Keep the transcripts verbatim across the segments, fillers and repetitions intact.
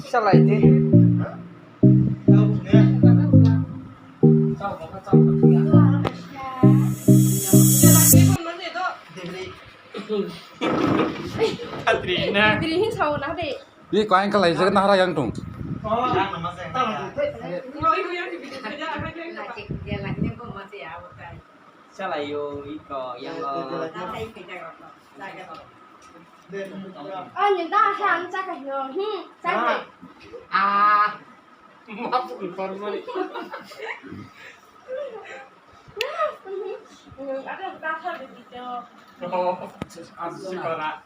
Salai de. Katrina. Diri hin sao na de. Ni kain kalai jaga nahara yang tung. Salai yo iko yang lo. Ah, ni da sa ang chaka yo. Hmm, chaka. Ah. Mapu informani. Ada da sa de video. Oh, asu para.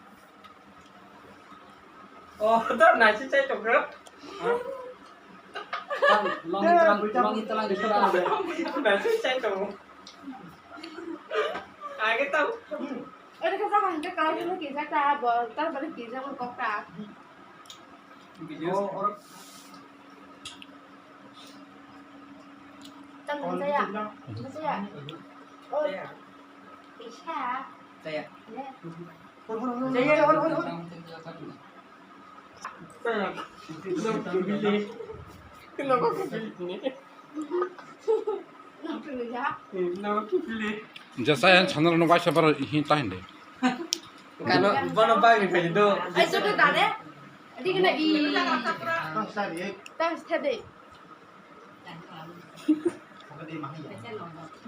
Oh, tor nasi chai tokro. Long itelang, long itelang di sana. Nasi chai tokro. Age tau. Ore ka sa hande ka hande ki sa ta bo ta bari ki sa ko ka. Video. Tang saya. Saya. Oh. Saya. Bisa. Saya. Ya. Jasa yang channel no waisa bar hin ta hinde. Kano bono bagwi phai do. Ai, joto dade. Adi kena i. Tang sa de.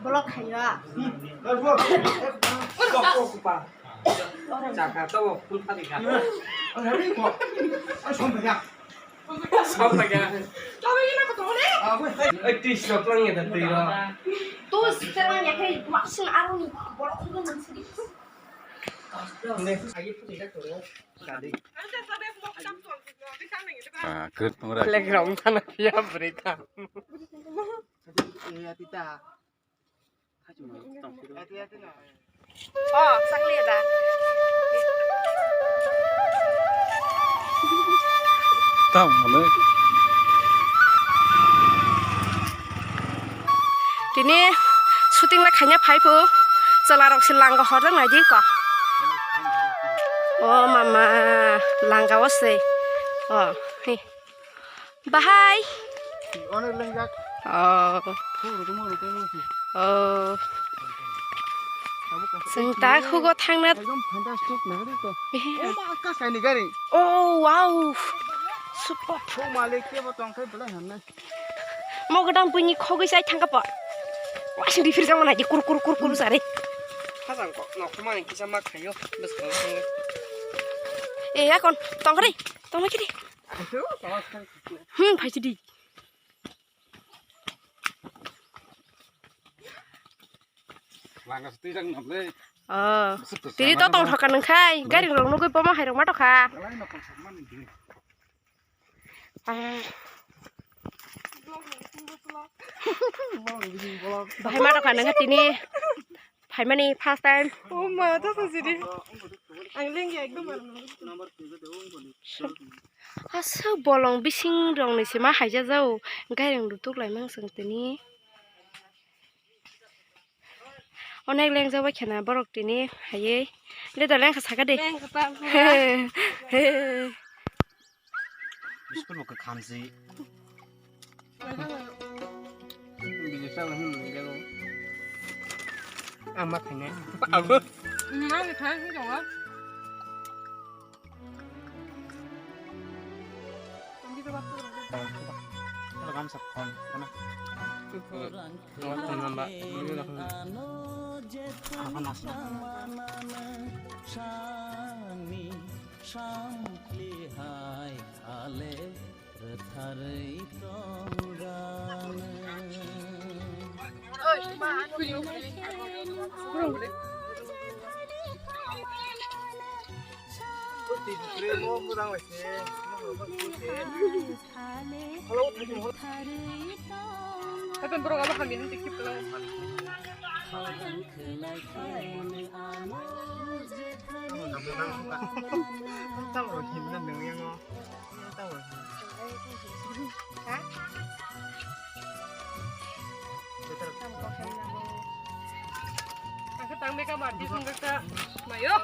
Block khayo. Chaka to full pati ka. Som pagya. Som pagya. Oi, tis rok lang ya twi rok. Tu sekarang ya kayak maksud arung block itu maksud. Ah, good, mura. Playground mana dia berita. Iya, tita. Oh, sakli ada. Tam mana? Tini shooting la khaina phai phu. Chwla rok se langa horjak nai di ko. Oh mama, langa o se. Oh, hi. Bahai. Onek lengjak. Oh. Khuru tu muru tu muru. Oh. Chwng ta khugo thangna. Ekdom fantastic nagari to. Eh. Oh ma, ka saini gari. Oh, wow. Super. Oh, malik ke bo tong khai belai hamnai. Mo gadang buini khogwi sai thangka po. Wasing di phirjak mana di kur kur kur kur sare. Hajang ko no khumani kisa ma khayo. Bas ko. Eh, akon tongri. Tongri kiri. Hmm, phaisi di. Langa se twijak nang le. Oh. Tini to tong thoka nang khai, gari rok nugui bomo hai rok ma tokha. Belai no kong sakmani di. Ah. Bahai ma tokha nang tini. Phaimani first time. Oh ma, ta sa sidi. Ang lengya ekdom ar. Asa bolong bising rok ni sima haija jao. Gaireng rutuk lai mang song tini. Onek lengjak bai khena borok tini hayai. Le da lengkha saka de. Lengkha ta. Biskut bo kwkham se. Bini chang hwn nang jago. Ang ma khainai. Abo. Ang khainai hwn jago. Ang kita waktu. Kalau kamu sepon, mana? Sepon. Telepon namba. Ini lah. Apa nasib? Hapen borok abo hamya hwn tei khe pla. Tamo himna nung yango. Tamo. Ha? Tamo kok himna bo. Ang khe tang makeup artist wng kha. Mayo.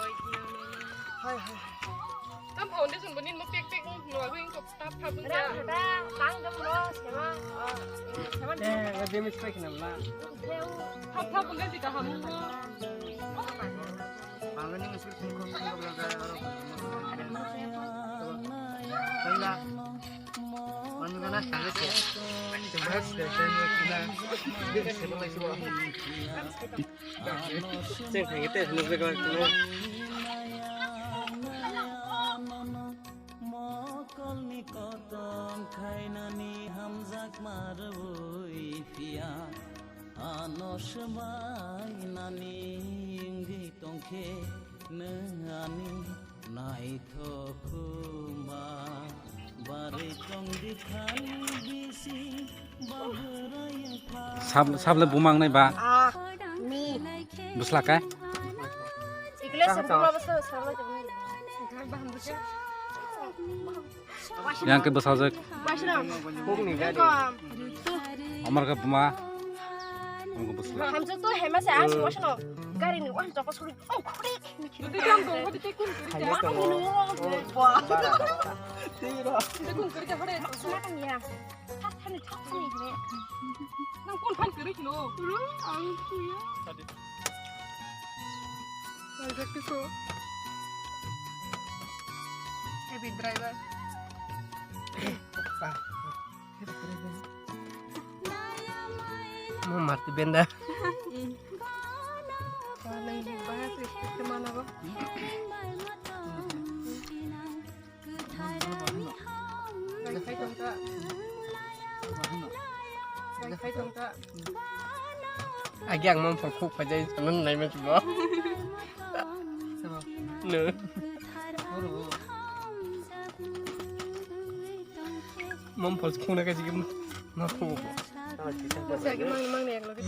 Hai, hai. Tam foundation bo nini pek pek wng, nungwi wngkha Thap thap wngkha. Rang kata, tang dam lo, sema, oh, sema. Eh, nggak damage pack kenapa? Thap thap wngkha si kaham wngkha. Mangani ngasih sungkong sungkong berada orang. Kailah. Mangana kagak ya. Bahas dari sana. Dia siapa lagi sih? Ceng, kayak gitu, nunggu kawan. Mokolni kotom khainani hamjakma rwui phiya, ano swbainani wngwi tongkhe nwng ani naithok khuma. Barwi tongdi thani bisi. Sab-, sable bumang nai ba? Ah, mi. Bwsla kai? Ikle se buma bwsla salo jabni. Yang ke bwsajak. Wasno. Kok ni gari? Amar ke buma. Ang ke bwsla. Hamjak to hema se ang wasno. Gari ni wan joko suri. Oh, khuri. Tei tei tei kun kuri ja. Tiro. Tei kun kuri ja hore. Thani thani ne. Nang kon phan kiri kino. Ang kuya. Ajak kiso. Heavy driver. Mo marti benda. Nang bahasa kemana ba? Agi ang mom phol khuk phajai sanan nai ma chubo. No. Mom phol khuna ka jigim ma khuk. Mang mang ne ek loge.